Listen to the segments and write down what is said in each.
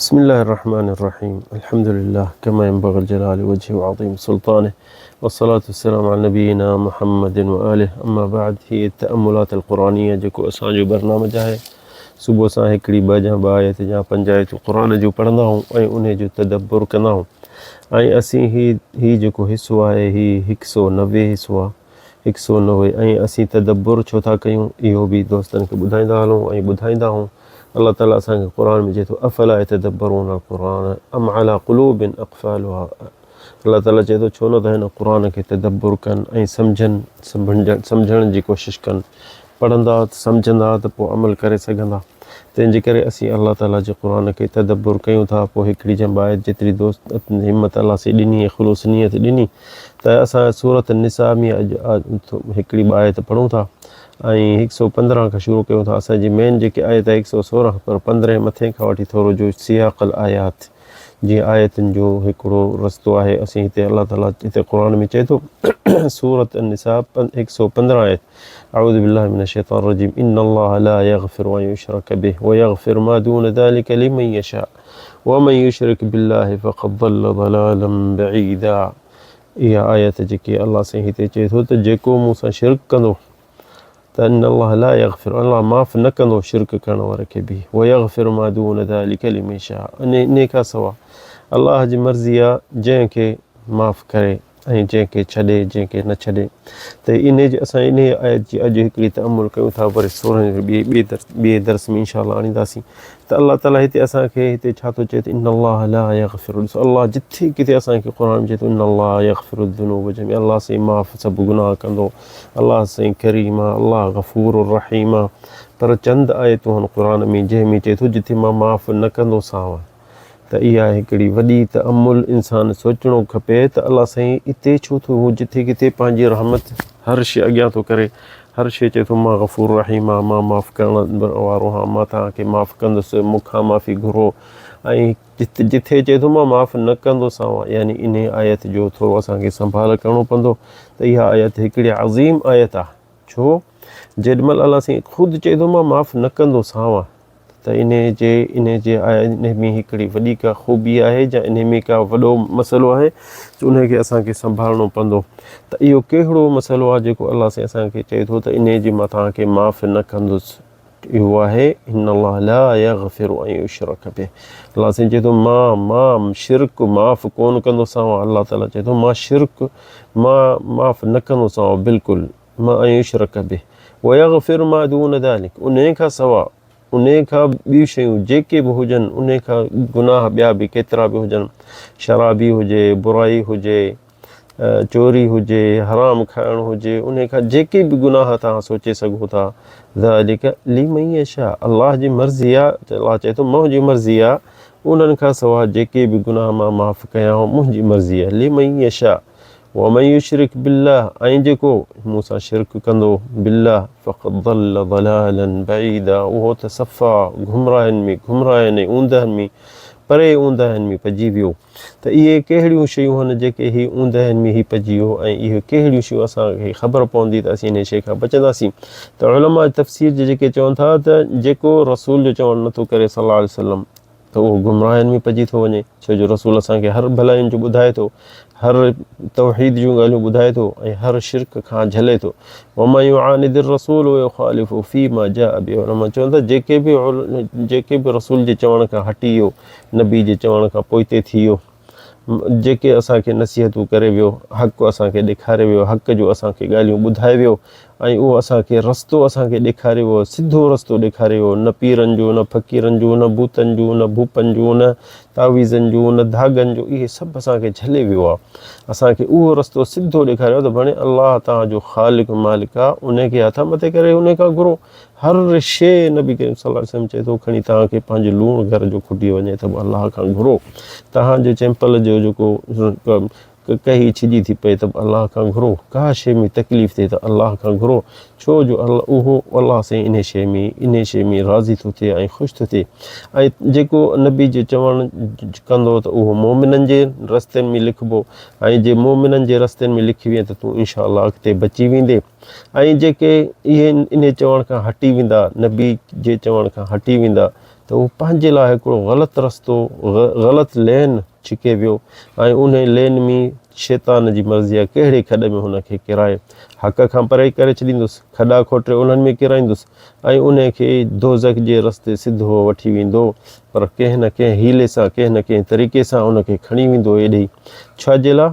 بسم الله الرحمن الرحيم الحمد لله كما ينبغي الجلال وجهه وعظيم سلطانه والصلاة والسلام على نبينا محمد وآله اما بعد هي التأملات القرآنية جيڪو اسان جو برنامج آهي صبح سان هڪڙي ٻه جا ٻه آيت يا پنج آيتون قرآن جون پڙهندا آهيون ۽ انهي جو تدبر ڪندا آهيون ۽ اسين هي هي جيڪو حصو آهي هي هڪ سو 90 حصو آهي هڪ سو 90 ۽ اسين تدبر ڇو ٿا ڪيون اهو به دوستن کي ٻڌائيندا هلون ۽ ٻڌائيندا آهيون. الله تعالي اسان کي قرآن ۾ چئي ٿو افلا يتدبرون القرآن ام على قلوب اقفالها الله تعالي چئي ٿو ڇو نه ته هن قرآن کي تدبر ڪن ۽ سمجهن سمجهڻ جي ڪوشش ڪن پڙهندا ته سمجهندا ته پوء عمل ڪري سگهندا تنهن جي ڪري اسين الله تعالي جي قرآن کي تدبر ڪيون ٿا پوء هڪڙي جنب آيت جيتري دوست همت الله سي ڏني ۽ خلوص نيت ڏني ته اسان سورة النساء ۾ اڄ هڪڙي ٻه آيت پڙهون ٿا ۽ هڪ سئو 15 کان شروع ڪيون ٿا. اسان جي مين جيڪي آيت آهي هڪ سئو 16 پر پندرهين مٿين کان وٺي ٿورو جو سياق الآيات جيئن آيتن جو هڪڙو رستو آهي اسين هتي الله تعالي هتي قرآن ۾ چئي ٿو سورة النساء هڪ سئو 15 آيت اعوذ بالله من الشيطان الرجيم ان الله لا يغفر ان يشرك به ويغفر ما دون ذلك لمن يشاء ومن يشرك بالله فقد ضل ضلالا بعيدا اها آيت جيڪي الله سائين هتي چئي ٿو ته جيڪو مون سان شرڪ ڪندو ته ان الله لا يغفر الله معاف نه ڪندو شرڪ ڪرڻ واري کي به ويغفر ما دون ذلك لمن شاء ان انهي کان سوا الله جي مرضي آ جنهن کي معاف ڪري ۽ جنهن کي ڇڏي جنهن کي نه ڇڏي ته انهي جي اسان انهي آيت جي اڄ هڪڙي تامل ڪيون ٿا وري سورهن ٻي ٻي درس ٻي درس ۾ انشاء الله آڻينداسين ته الله تعالي هتي اسان کي هتي ڇا ٿو چئي ته ان الله لا يغفر ڏسو الله جٿي ڪٿي اسان کي قرآن ۾ چئي ٿو ان الله يغفر الذنوب جميعا الله سائين معاف سڀ گناهه ڪندو الله سائين ڪريم آ الله غفور الرحيم آ پر چند آيتون آهن قرآن ۾ جنهن ۾ چئي ٿو جٿي مان معاف نه ڪندو سانو ته اها هڪڙي وڏي تامل انسان سوچڻو کپي ته الله سائين اتي ڇو ٿو هو جٿي ڪٿي پنهنجي رحمت هر شي اڳيان ٿو ڪري هر شي چئي ٿو مان غفور رحيم آهيان مان معاف ڪرڻ وارو آهيان مان توهان کي معاف ڪندس مون کان معافي گهرو ۽ جٿي چئي ٿو مان معاف نه ڪندوسانو يعني انهي آيت جو ٿورو اسان کي سنڀال ڪرڻو پوندو ته اها آيت هڪڙي عظيم آيت آهي ڇو جيڏي مهل الله سائين خود چئي ٿو مان معاف نه ڪندوسانو ته انهي جي انهي جي انهي ۾ هڪڙي وڏي ڪا خوبي آهي يا انهي ۾ ڪا وڏو مسئلو آهي ته انهي کي اسان کي سنڀالڻو پوندو ته اهو ڪهڙو مسئلو آهي جيڪو الله سائين اسان کي چئي ٿو ته انهي جي مان توهان کي معاف نه ڪندس اهو آهي ان الله لا يغفر ان يشرك به الله سائين چئي ٿو مان مان شرڪ معاف ڪون ڪندوسانو الله تعالي چئي ٿو مان شرڪ مان معاف نه ڪندوسانو بلڪل ما ان يشرڪ به ويغفر ما دون ذلڪ انهي کان سوا انهي کان ٻيون شيون جيڪي به هجن انهي کان گناهه ٻيا به ڪيترا به هجن شرابي هجي برائي هجي چوري هجي حرام کائڻ هجي انهي کان جيڪي به گناهه توهان سوچي سگهو ٿا ذلڪ لمن يشاء الله جي مرضي آ ته الله چئي ٿو منهنجي مرضي آ انهن کان سوا جيڪي به گناهه مان معاف ڪيان منهنجي مرضي آ لمن يشاء ومن يشرڪ بالله ۽ جيڪو مون سان شرڪ ڪندو بالله فقد ضل ضلالا بعيدا اهو ته صفا گمراهين ۾ گمراهين ۽ اوندهن ۾ پري اوندهن ۾ پئجي ويو ته اهي ڪهڙيون شيون هن جيڪي هي اوندهن ۾ هي پئجي ويو ۽ اهي ڪهڙيون شيون اسان کي خبر پوندي ته اسين انهي شيء کان بچنداسين ته علماء تفسير جي جيڪي چون ٿا ته جيڪو رسول جو چوڻ نٿو ڪري صلي الله عليه وسلم ته اهو گمراهين ۾ پئجي ٿو وڃي، ڇو جو رسول اسان کي هر ڀلائين جو ٻڌائي ٿو، هر توحيد جون ڳالهيون ٻڌائي ٿو ۽ هر شرڪ کان جهلي ٿو. ومن يعاند الرسول ويخالف فيما جاء به علماء چون ٿا جيڪي به جيڪي به رسول جي چوڻ کان هٽي ويو، نبي جي چوڻ کان پوئتي ٿي ويو، جيڪي اسان کي نصيحتون ڪري ويو، حق اسان کي ڏيکاري ويو، حق جو اسان کي ڳالهيون ٻڌائي ويو ۽ اهو اسان کي رستو اسان کي ڏيکاري ويو، سڌو رستو ڏيکاري ويو، نه پيرن جو، نه فقيرن جو، نه ڀوتن جو، نه ڀوپن جو، نه تعويذن جو، نه ڌاڳن جو، اهي سڀ اسان کي جهلي ويو آهي. اسان کي اهو رستو سڌو ڏيکاريو ته ڀڻي الله توهان جو خالق مالڪ آهي، ان کي هٿ مٿي ڪري ان کان گهرو. هر شيء نبي ڪريم صلي الله عليه وسلم چئي ٿو کڻي توهان کي پنهنجي لوڻ گهر جو کٽي وڃي ته به الله کان گهرو توهان جي چمپل جو جيڪو ڪهي ڇڄي ٿي پئي ته به الله کان گهرو ڪا شيء ۾ تڪليف ٿئي ته الله کان گهرو ڇو جو اهو الله سائين انهي شيء ۾ انهي شيء ۾ راضي ٿو ٿئي ۽ خوش ٿو ٿئي ۽ جيڪو نبي جي چوڻ ڪندو ته اهو مومنن جي رستن ۾ لکبو ۽ جي مومنن جي رستن ۾ لکي وئين ته تون انشاء الله اڳتي بچي ويندي ۽ جيڪي اهي انهي چوڻ کان هٽي ويندا، نبي جي چوڻ کان هٽي ويندا، ته اهو پنهنجي لاء هڪڙو غلط رستو، غلط لين ڇڪي ويو ۽ انهي لين ۾ شيطان جي مرضي آهي ڪهڙي کڏ ۾ هن کي ڪيرائي حق کان پري ڪري ڇڏيندس، کڏا کوٽي انهن ۾ ڪيرائيندس ۽ انهي کي دوزخ جي رستي سڌو وٺي ويندو پر ڪنهن نه ڪنهن حيلي سان ڪنهن نه ڪنهن طريقي سان ان کي کڻي ويندو ايڏي ڇا جي لاء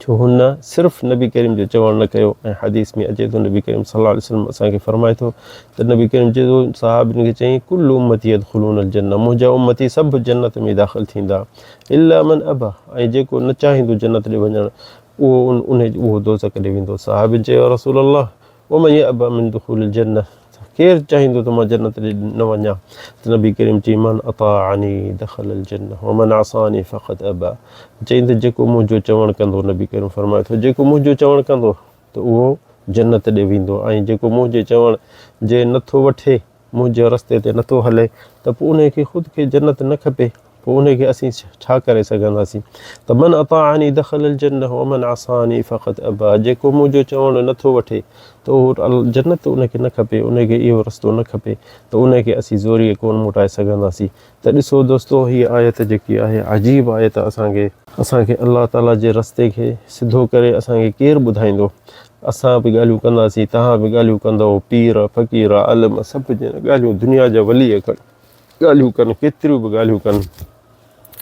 ڇو هن صرف نبي ڪريم جو چوڻ نه ڪيو ۽ حديث ۾ اچي ٿو نبي ڪريم صلي الله عليه وسلم اسان کي فرمائي ٿو ته نبي ڪريم چئي ٿو صحابين کي چيائين ڪل امتي يدخلون الجنه منهنجا امتي سڀ جنت ۾ داخل ٿيندا الا من ابا ۽ جيڪو نه چاهيندو جنت ڏي وڃڻ اهو ان ان اهو دوزخ ڏي ويندو صحابين چيو رسول الله ومن يأبا من دخول الجنة ڪير چاهيندو ته مان جنت ڏي نه وڃان ته نبي ڪريم چئي من اطاعني دخل الجنة ومن عصاني فقد ابا چئي ته جيڪو منهنجو چوڻ ڪندو نبي ڪريم فرمائي ٿو جيڪو منهنجو چوڻ ڪندو ته اهو جنت ڏي ويندو ۽ جيڪو منهنجي چوڻ جي نٿو وٺي منهنجي رستي تي نٿو هلي ته پوء انهي کي خود کي جنت نه کپي پوء انهي کي اسين ڇا ڪري سگهنداسين ته من اطاعني دخل الجنه ومن عصاني فقد ابا جيڪو منهنجو چوڻ نٿو وٺي ته اهو جنت ان کي نه کپي ان کي اهو رستو نه کپي ته ان کي اسين زوريء ڪونه موٽائي سگهنداسين ته ڏسو دوستو هيء آيت جيڪي آهي عجيب آيت اسان کي اسان کي الله تعالي جي رستي کي سڌو ڪري اسان کي ڪير ٻڌائيندو اسان به ڳالهيون ڪنداسين توهان به ڳالهيون ڪندؤ پير فقير عالم سڀ ڄڻا ڳالهيون دنيا جا ولي ڳالهيون ڪن ڪيتريون به ڳالهيون ڪن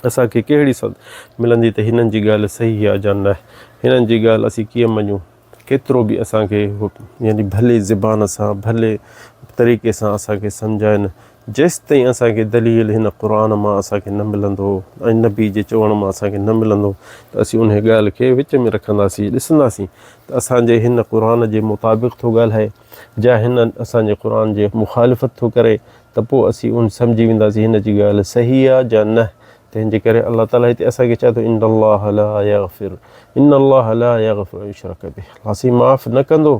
اسان کي ڪهڙي سڌ ملندي ته هنن جي ڳالهه صحيح آهي يا نه هنن جي ڳالهه اسين ڪيئن مڃون ڪيترو به اسان کي يعني ڀلي زبان سان ڀلي طريقي سان اسان کي سمجهائن جيستائين اسان کي دليل هن قرآن مان اسان کي نه ملندو ۽ نبي جي چوڻ مان اسان کي نه ملندو ته اسين انهي ڳالهه کي وچ ۾ رکنداسين ڏسنداسين ته اسان جي هن قرآن جي مطابق ٿو ڳالهائي جا هن اسان جي قرآن جي مخالفت ٿو ڪري ته پوء اسين ان سمجهي وينداسين هن جي ڳالهه صحيح آ جا نه تنهن جي ڪري الله تعالي هتي اسان کي چئي ٿو ان الله لا يغفر ان الله لا يغفر ان يشرڪ به الله سائين معاف نه ڪندو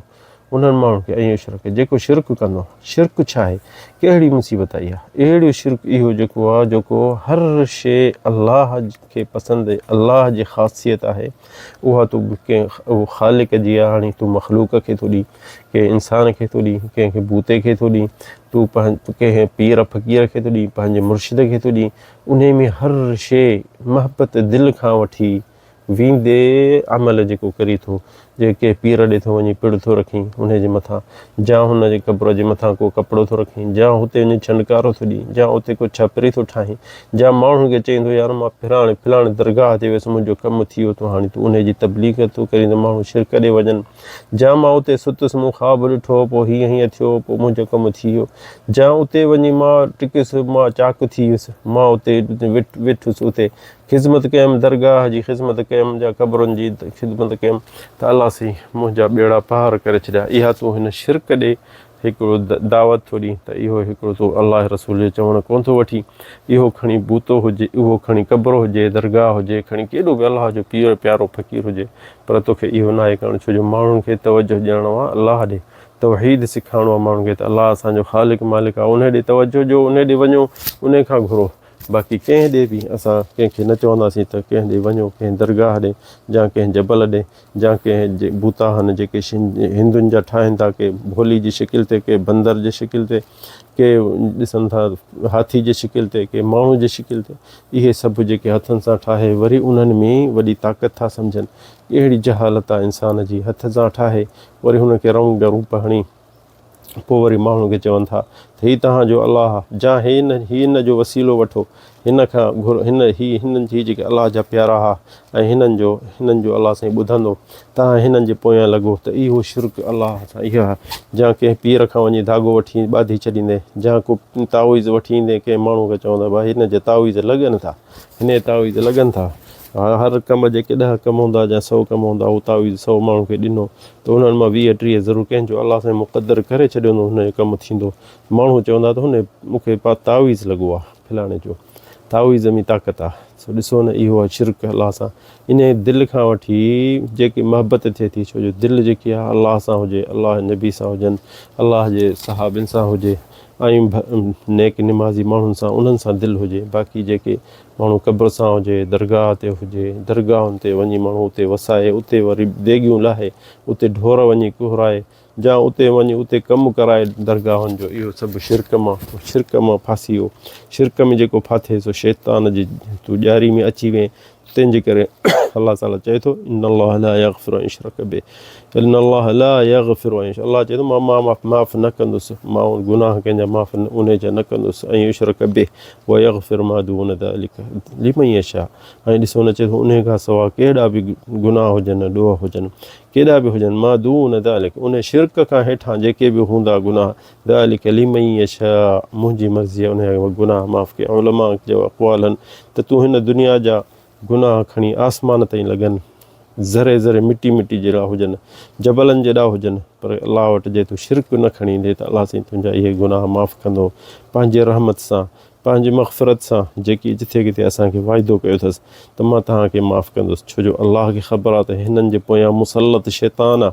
انهن ماڻهن کي ان يشرڪ جيڪو شرڪ ڪندو شرڪ ڇا آهي ڪهڙي مصيبت آئي آهي اهڙو شرڪ اهو جيڪو آهي جيڪو هر شي الله کي پسند الله جي خاصيت آهي اها تو ڪنهن خالق جي آهي هاڻي تون مخلوق کي ٿو ڏي ڪنهن انسان کي ٿو ڏي ڪنهن کي بوتي کي ٿو ڏي تون ڪنهن پير فقير کي ٿو ڏي پنهنجي مرشد کي ٿو ڏي انهي ۾ هر شيء محبت دل کان وٺي ويندي عمل جيڪو ڪري ٿو، جي ڪنهن پير ڏي ٿو وڃي پڙ ٿو رکين انهي جي مٿان، جا هن جي قبر جي مٿان ڪو ڪپڙو ٿو رکين، جا هتي وڃي ڇنڊڪارو ٿو ڏين، جا اتي ڪو ڇپري ٿو ٺاهين، جا ماڻهن کي چئين ٿو يار مان ڦراڻي فلاڻي درگاهه تي ويس منهنجو ڪم ٿي ويو تون هاڻي تون انهي جي تبليغ ٿو ڪرين ته ماڻهو شرڪ ڏي وڃن، جا مان اتي ستس مون خواب ڏٺو پوء هيئن هيئن ٿيو پوء منهنجو ڪم ٿي ويو، جا اتي وڃي مان ٽڪيس مان چاڪ ٿي ويس مان اتي ويٺس اتي خذمت ڪيم درگاهه جي خذمت ڪيم جا قبرن جي خدمت ڪيم ته الله سائين منهنجا ٻيڙا پار ڪري ڇڏيا اها تون هن شرڪ ڏي هڪڙو دعوت ٿو ڏين ته اهو هڪڙو تون الله رسول جو چوڻ ڪونه ٿو وٺين اهو کڻي بوتو هجي اهو کڻي قبر هجي درگاهه هجي کڻي ڪيڏو به الله جو پير پيارو فقير هجي پر توکي اهو ناهي ڪرڻو ڇو جو ماڻهن کي توجه ڏيڻو آهي الله ڏي توحيد سيکارڻو آهي ماڻهن کي ته الله اسان جو خالق مالڪ آهي انهي ڏي توجه ڏيو انهي ڏي وڃو انهي کان گهرو باقي ڪنهن ڏي به اسان ڪنهن کي نه چونداسين ته ڪنهن ڏي وڃو ڪنهن درگاهه ڏي جا ڪنهن جبل ڏي جا ڪنهن بوتا هن جيڪي هندن جا ٺاهن ٿا ڪي ڀولي جي شڪل تي ڪي بندر جي شڪل تي ڪي ڏسن ٿا هاٿي جي شڪل تي ڪي ماڻهو جي شڪل تي اهي سڀ جيڪي هٿن سان ٺاهي وري انهن ۾ وڏي طاقت ٿا سمجهن اهڙي جهالت آهي انسان جي هٿ سان ٺاهي وري هن کي رنگ روپ هڻي پوء وري ماڻهن کي چون ٿا ته هي توهان جو الله آهي، جا هن هي هن جو وسيلو وٺو، هن کان گهر هن هي هنن هي جيڪي الله جا پيارا ها ۽ هنن جو هنن جو الله سائين ٻڌندو، توهان هنن جي پويان لڳو ته اهو شرڪ الله سان اهو آهي، جا ڪنهن پير کان وڃي ڌاڳو وٺي ٻڌي ڇڏيندين، جا ڪو تعويذ وٺي ايندين ڪنهن ماڻهو کي چوندا ڀائي هن جا تعويذ لڳن ٿا، هن جا تعويذ لڳن ٿا. هر ڪم جيڪي ڏهه ڪم هوندا يا سئو ڪم هوندا اهو تعويذ سئو ماڻهن کي ڏنو ته انهن مان ويهه ٽيهه ضرور ڪنهن جو الله سائين مقدر ڪري ڇڏيو هوندو هن جو ڪم ٿيندو ماڻهو چوندا ته هن مون کي تعويذ لڳو آهي فلاڻي جو تعويذ ۾ طاقت آهي سو ڏسو نه اهو آهي شرڪ الله سان انهي دل کان وٺي جيڪي محبت ٿئي ٿي ڇو جو دل جيڪي آهي الله سان هجي الله نبي سان هجن الله جي صحابين سان هجي ۽ نيڪ نمازي ماڻهن سان انهن سان دل هجي باقي جيڪي ماڻهو قبر سان هجي، درگاهه تي هجي، درگاهن تي وڃي ماڻهو اتي وسائي، اتي وري ديڳيون لاهي، اتي ڍور وڃي ڪهرائي، جا اتي وڃي اتي ڪم ڪرائي درگاهن جو اهو سڀ شرڪ مان شرڪ مان ڦاسي ويو. شرڪ ۾ جيڪو ڦاٿي سو شيطان جي تون ڄاري ۾ اچي وئين تنهن جي ڪري الله تعالي چئي ٿو ان الله لا يغفر ان يشرڪ به ان الله لا يغفر ان الله چئي ٿو مان معاف معاف نه ڪندس مان گناهه ڪنهن جا معاف انهي جا نه ڪندس ۽ يشرڪ به ويغفر ما دون ذلك لمن يشاء ۽ ڏسو نه چئي ٿو انهي کان سوا ڪهڙا به گناهه هجن ڏوهه هجن ڪيڏا به هجن، ما دون ذلک، ان شرڪ کان هيٺان جيڪي به هوندا گناهه، ذلک لمن يشاء، منهنجي مرضي آهي انهيء جا گناهه معاف ڪيان. علماء جا اقوال آهن ته تون هن دنيا جا گناهه کڻي آسمان تائين لڳن، ذري ذري مٽي مٽي جيڏا هجن، جبلن جيڏا هجن، پر الله وٽ جي تون شرڪ نه کڻي ايندين ته الله سائين تنهنجا اهي گناهه معاف ڪندو پنهنجي رحمت سان. پنهنجي مغفرت سان جيڪي جٿي ڪٿي اسان کي وعدو ڪيو اٿس ته مان توهان کي معاف ڪندس ڇو جو الله کي خبر آهي ته هنن جي پويان مسلط شيطان آهي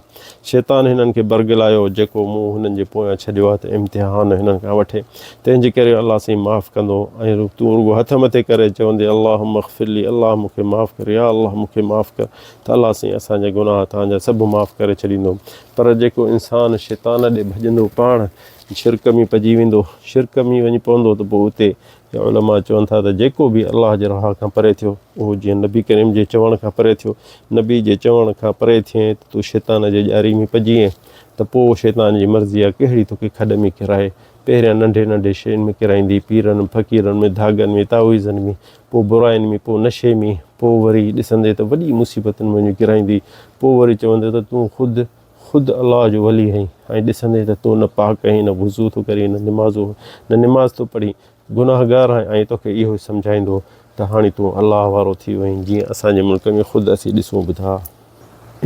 شيطان هنن کي برغلايو جيڪو مون هنن جي پويان ڇڏيو آهي ته امتحان هنن کان وٺي تنهن جي ڪري الله سائين معاف ڪندو ۽ تون رڳو هٿ مٿي ڪري چوندي اللهم اغفر لي الله مون کي معاف ڪر يا الله مون کي معاف ڪر ته الله سائين اسان جا گناهه توهان جا سڀ معاف ڪري ڇڏيندو پر جيڪو انسان شيطان ڏي ڀڄندو پاڻ شرڪ ۾ پئجي ويندو، شرڪ ۾ وڃي پوندو ته پوء اتي علماء چون ٿا ته جيڪو به الله جي راهه کان پري ٿيو اهو جيئن نبي ڪريم جي چوڻ کان پري ٿيو، نبي جي چوڻ کان پري ٿئين ته تون شيطان جي ڄاري ۾ پئجي وئين ته پوء شيطان جي مرضي آهي ڪهڙي توکي کڏ ۾ ڪيرائي، پهريان ننڍي ننڍي شين ۾ ڪيرائيندي، پيرن فقيرن ۾ ڌاڳن ۾ تعويذن ۾ پوء براين ۾ پوء نشي ۾ پوء وري ڏسندي ته وڏي مصيبتن ۾ وڃي ڪيرائيندي، پوء وري چوندي ته تون خود خود الله جو ولي آهين ۽ ڏسندين ته تون نه پاڪ آهين نه وضو ٿو ڪرين نه نمازو نه نماز ٿو پڙهين گناهگار آهين ۽ توکي اهو سمجهائيندو ته هاڻي تون الله وارو ٿي وئين جيئن اسان جي ملڪ ۾ خود اسين ڏسون به ٿا.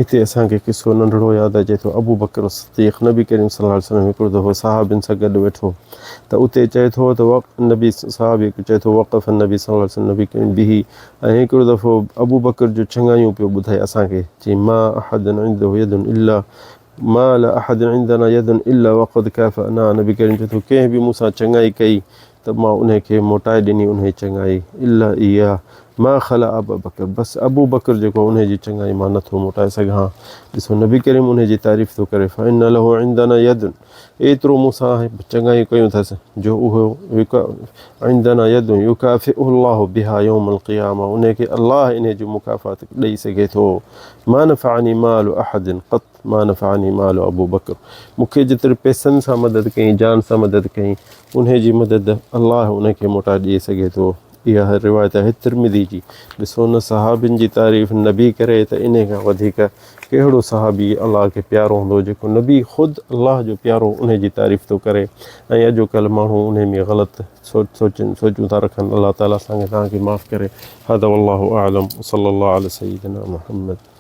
اتي اسان کي قصو ننڍڙو ياد اچي ٿو ابوبڪر صديق نبي ڪريم صلي الله عليه وسلم هڪڙو دفعو صحابين سان گڏ ويٺو ته اتي چئي ٿو ته وقت نبي صحابي هڪ چئي ٿو وقف النبي صلي الله عليه وسلم نبي ڪريم بيهي ۽ هڪڙو دفعو ابوبڪر جو چڱايون پيو ٻڌائي اسان کي چي ما احد عنده يد الا ما لاحد عندنا يد الا وقد كافأنا نبي ڪريم چئي ٿو ڪنهن به مون سان چڱائي ڪئي ته مان انهي کي موٽائي ڏني انهي چڱائي الا اياه ما خلا ابا بڪر بس ابو بڪر جيڪو انهي جي چڱائي مان نٿو موٽائي سگهان ڏسو نبي ڪريم انهي جي تعريف ٿو ڪري فان له عندنا يد ايترو مون سان چڱايون ڪيون اٿس جو اهو عندنا يد يڪافئه الله بها يوم القيامه انهي کي الله انهي جو مڪافات ڏئي سگهي ٿو ما نفعني مال احد قط ما نفعني مال ابو بڪر مون کي جيتري پئسن سان مدد ڪئي جان سان مدد ڪئي انهي جي مدد الله انهي کي موٽائي ڏئي سگهي ٿو اها روايت آهي ترمذي جي ڏسو نه صحابين جي تعريف نبي ڪري ته انهي کان وڌيڪ ڪهڙو صحابي الله کي پيارو هوندو جيڪو نبي خود الله جو پيارو انهي جي تعريف ٿو ڪري ۽ اڄوڪلهه ماڻهو انهي ۾ غلط سوچن سوچون ٿا رکن الله تعالي اسان کي توهان کي معاف ڪري هذا والله اعلم وصلي الله علي سيدنا محمد.